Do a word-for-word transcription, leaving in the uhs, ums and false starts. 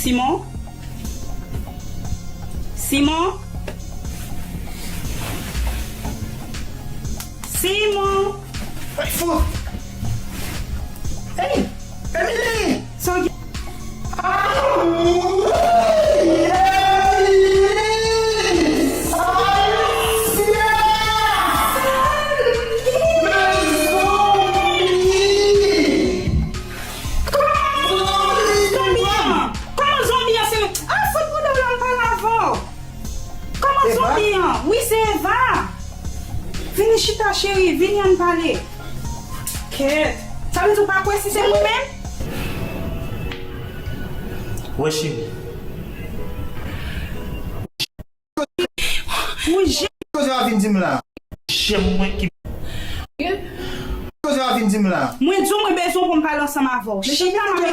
Simon? Simon? Simon? Ay, fout! Hey! Emily! So, Kòman zonbi an? Kòman zonbi an? Se, ah, fout bouda w la, m pale avè w. Kòman zonbi an? Wi, se Eva. Vini chita, cheri. Vini, ann pale. Kèt. Sa vle di w pa kwè si se mwen menm? Wè, cheri. Ou je- Koze w ap vin di m la? Jèm mwen ki Koze w ap vin di m la? Mwen di w mwen bezwen pou m pale ansanm avè w. Chita, m ap